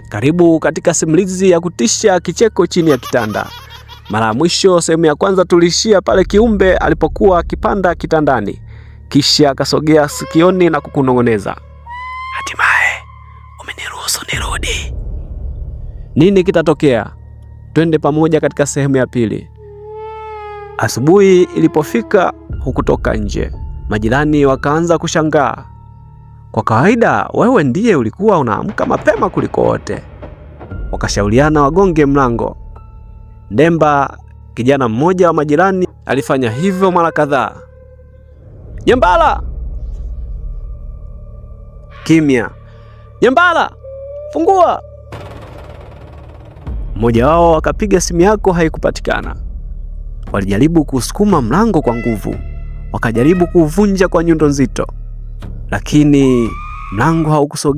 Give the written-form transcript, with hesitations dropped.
Karibu katika simulizi ya kutisha, Kicheko Chini ya Kitanda. Mara ya mwisho sehemu ya kwanza tuliishia pale kiumbe alipokuwa akipanda kitandani, kisha akasogea sikioni na kukunong'oneza, hatimaye umeniruhusu nirudi. Nini kitatokea? Twende pamoja katika sehemu ya pili. Asubuhi ilipofika, hukutoka nje. Majirani wakaanza kushangaa. Kwa kawaida wewe ndiye ulikuwa unaamka mapema kuliko wote. Wakashauriana wagonge mlango. Ndemba, kijana mmoja wa majirani, alifanya hivyo mara kadhaa. Nyambala! Kimya. Nyambala, fungua! Mmoja wao akapiga simu yako, haikupatikana. Walijaribu kusukuma mlango kwa nguvu, wakajaribu kuuvunja kwa nyundo nzito, lakini mlango haukusogea.